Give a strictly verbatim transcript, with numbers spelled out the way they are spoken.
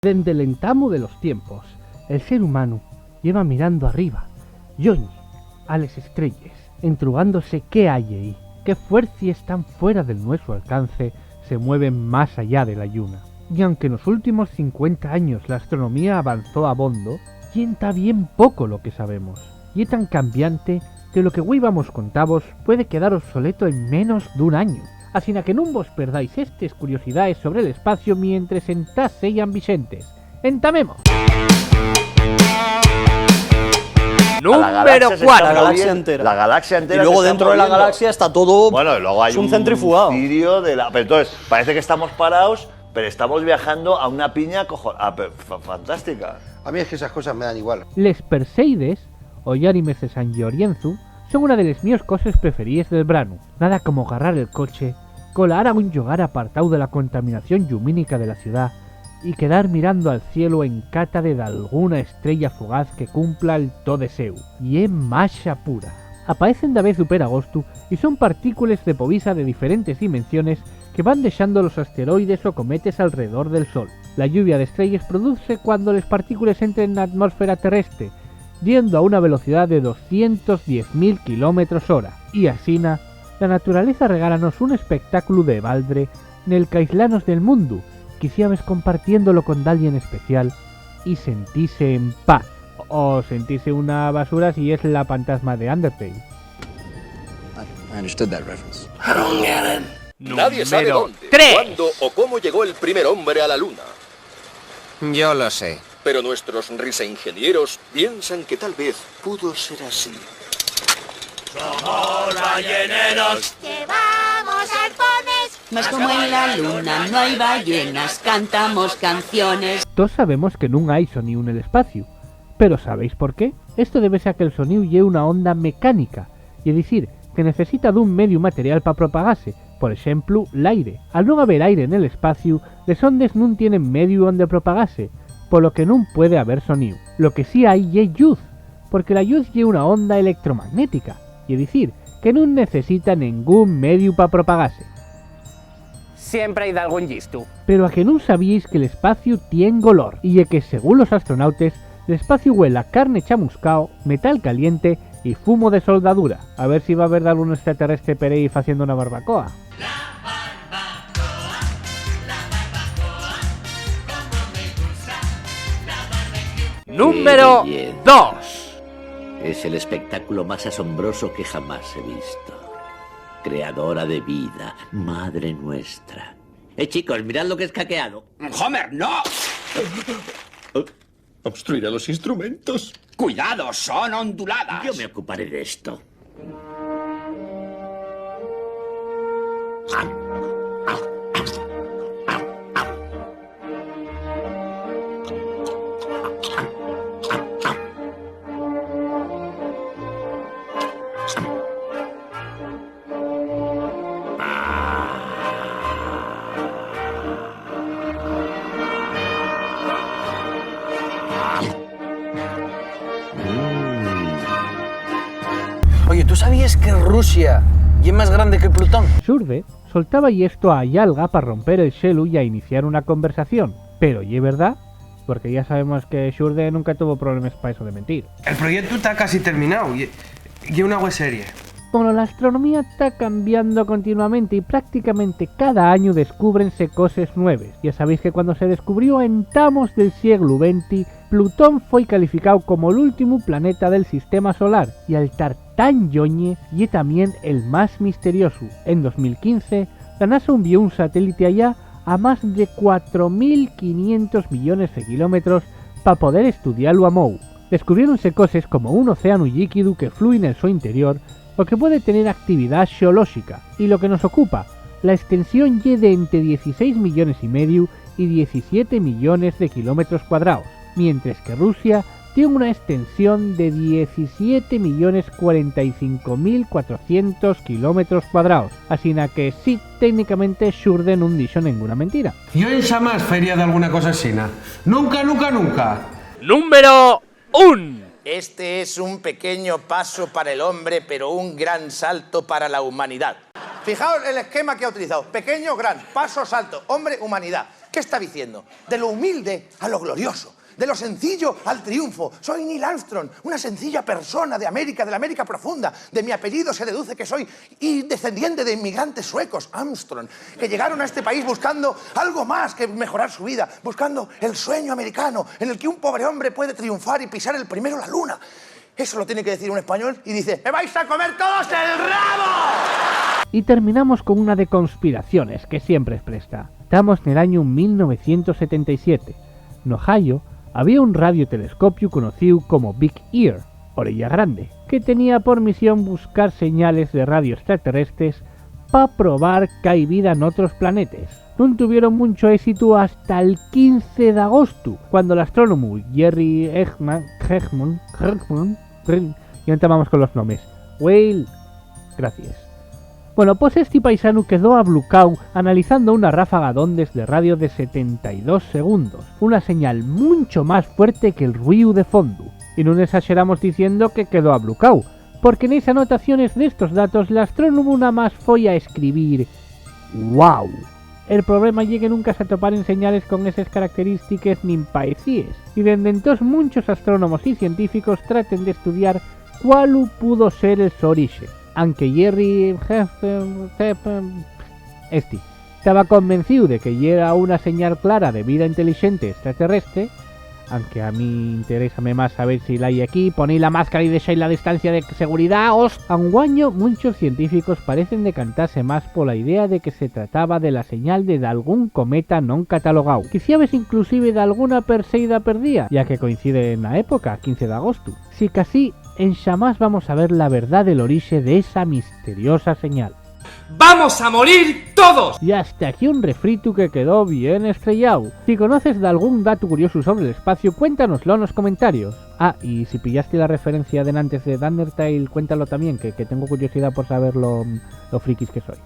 Dende l'entamu de los tiempos, el ser humanu lleva mirando arriba, lloñe, a les estrelles, entrugándose qué hai ehí, qué fuercies tan fuera del nuesu alcance se mueven más allá de la lluna. Y aunque nos últimos cincuenta años la astronomía avanzó abondo, ye entá bien poco lo que sabemos. Ye tan cambiante que lo que güei vamos contavos puede quedar obsoleto en menos d'un añu. Asina que nun vos perdáis estes curiosidaes sobre l'espaciu mientres entá seyan vixentes. ¡Entamemos! A la galaxia se está moviendo. La galaxia entera se está moviendo. Y luego dentro de la galaxia está todo, bueno, y luego hay un centrifugado. Cirio de la, pero entonces, parece que estamos parados, pero estamos viajando a una piña cojo-, ah, pero fa-, fantástica. A mí es que esas cosas me dan igual. Les Perseides, o llánimes de San Llorienzu, son una de les míos coses preferíes del branu. Nada como garrar el coche, colar a un llugar apartáu de la contaminación llumínica de la ciudá y quedar mirando al cielu en cata de dalguna estrella fugaz que cumpla el to deséu. Ye maxa pura. Apaecen davezu per agostu y son partícules de povisa de diferentes dimensiones que van dexando los asteroides o cometes alredor del Sol. La lluvia d'estrelles produzse cuando les partícules entren na atmósfera terrestre, diendo a una velocidá de doscientos diez mil kilómetros hora. Y asina, la naturaleza regálanos un espectáculu de baldre nel qu'aislanos del mundu, quiciabes compartiéndolo con dalguien especial, y sentise en paz. O sentise una basura si es la pantasma de Undertale. I, I understood that reference. I don't get it. Nadie sabe dónde, cuándo o cómo llegó el primer hombre a la luna. Yo lo sé. Pero nuestros riseingenieros piensan que tal vez pudo ser así. Somos balleneros. Llevamos arpones. Mas como en la luna no hay ballenas, cantamos canciones. Toos sabemos que nun hai soníu nel espaciu, pero ¿sabéis por qué? Esto débese a que'l soníu ye una onda mecánica, ye dicir, que necesita d'un mediu material pa propagase, por exemplu, l'aire. Al nun haber aire nel espaciu, les ondes nun tienen mediu onde propagase, polo que nun puede haber soníu. Lo que sí hai ye lluz, porque la lluz ye una onda electromagnética, ye dicir, que nun necesita nengún mediu pa propagase. Siempre hai dalgún llistu. Pero a que nun sabíais que l'espaciu tien golor? Y ye que, según los astronautes, l'espaciu güela carne chamuscao, metal caliente y fumo de soldadura. A ver si va haber dalgún extraterrestre per ehí faciendo una barbacoa. Número dos. Es el espectáculo más asombroso que jamás he visto. Creadora de vida, madre nuestra. Eh, chicos, mirad lo que he escaqueado. Homer, no. Obstruirá los instrumentos. Cuidado, son onduladas. Yo me ocuparé de esto. Oye, ¿tú sabíes que Rusia ye más grande que Plutón? Xurde soltaba-y esto a Yalga pa romper el xelu y a iniciar una conversación. Pero ye verdá, porque ya sabemos que Xurde nunca tuvo problemes pa eso de mentir. El proyecto está casi terminado. Ye, ye una web serie. Bueno, la astronomía ta cambiando continuamente y prácticamente cada añu descúbrense coses nueves. Ya sabéis que cuando se descubrió a entamos del sieglu venti, Plutón foi calificáu como l'últimu planeta del sistema solar, y al tar tan lloñe, ye tamién el más misteriosu. En dos mil quince, la NASA unvió un satélite allá a más de cuatro mil quinientos millones de kilómetros pa poder estudialo amou. Descubriéronse coses como un océanu llíquidu que flúi nel so interior o que puede tener actividá xeolóxica. Y lo que nos ocupa, la estensión ye de ente dieciséis millones y mediu y diecisiete millones de kilómetros cuadraos, mientres que Rusia tien una estensión de diecisiete millones cuarenta y cinco mil cuatrocientos kilómetros cuadraos. Asina que sí, técnicamente Xurde nun dixo nenguna mentira. Yo enxamás faría dalguna cosa asina. Nunca, nunca, nunca. Número un. Este es un pequeño paso para el hombre, pero un gran salto para la humanidad. Fijaos el esquema que ha utilizado. Pequeño, gran, paso, salto, hombre, humanidad. ¿Qué está diciendo? De lo humilde a lo glorioso, de lo sencillo al triunfo. Soy Neil Armstrong, una sencilla persona de América, de la América profunda. De mi apellido se deduce que soy y descendiente de inmigrantes suecos, Armstrong, que llegaron a este país buscando algo más que mejorar su vida, buscando el sueño americano en el que un pobre hombre puede triunfar y pisar el primero la luna. Eso lo tiene que decir un español y dice: "¡Me vais a comer todos el rabo!". Y terminamos con una de conspiraciones que siempre es presta. Tamos nel añu mil novecientos setenta y siete. N'Ohio había un radiotelescopiu conocíu como Big Ear, Orella Grande, que tenía por misión buscar señales de radio extraterrestres pa probar qu'hai vida n'otros planetes. Nun tuvieron muncho ésitu hasta'l quince d'agostu, cuando l'astrónomu Jerry Eggman, Eggman, Eggman, Eggman, y entamamos con los nomes. Whale, gracias. Bueno, pos esti paisanu quedó ablucáu analizando una ráfaga d'ondes de radio de setenta y dos segundos, una señal muncho más fuerte que'l ruíu de fondu. Y nun esaxeramos diciendo que quedó ablucáu, porque nes anotaciones d'estos datos l'astrónomu namás foi a escribir: "Wow". El problema ye que nunca s'atoparen señales con eses característiques nin paecíes, y dende entós munchos astrónomos y científicos traten d'estudiar cuálu pudo ser el so orixe, anque Jerry, esti, taba convencíu de que yera una señal clara de vida intelixente extraterrestre, anque a mí interésame más saber si la hai aquí, ponéi la máscara y dexáis la distancia de seguridá, os... Anguaño, munchos científicos parecen decantase más pola idea de que se trataba de la señal de dalgún cometa non catalogáu, quiciabes inclusive d'alguna Perseida perdía, ya que coincide na época, quince d'agostu. Sicasí, enxamás vamos a ver la verdá del orixe de esa misteriosa señal. ¡Vamos a morir todos! Y hasta aquí un refritu que quedó bien estrelláu. Si conoces d'algún datu curiosu sobre l'espaciu, cuéntanoslo nos comentarios. Ah, y si pillaste la referencia denantes de Dundertale, cuéntalo tamién, que, que tengo curiosidá por saber lo, lo frikis que sois.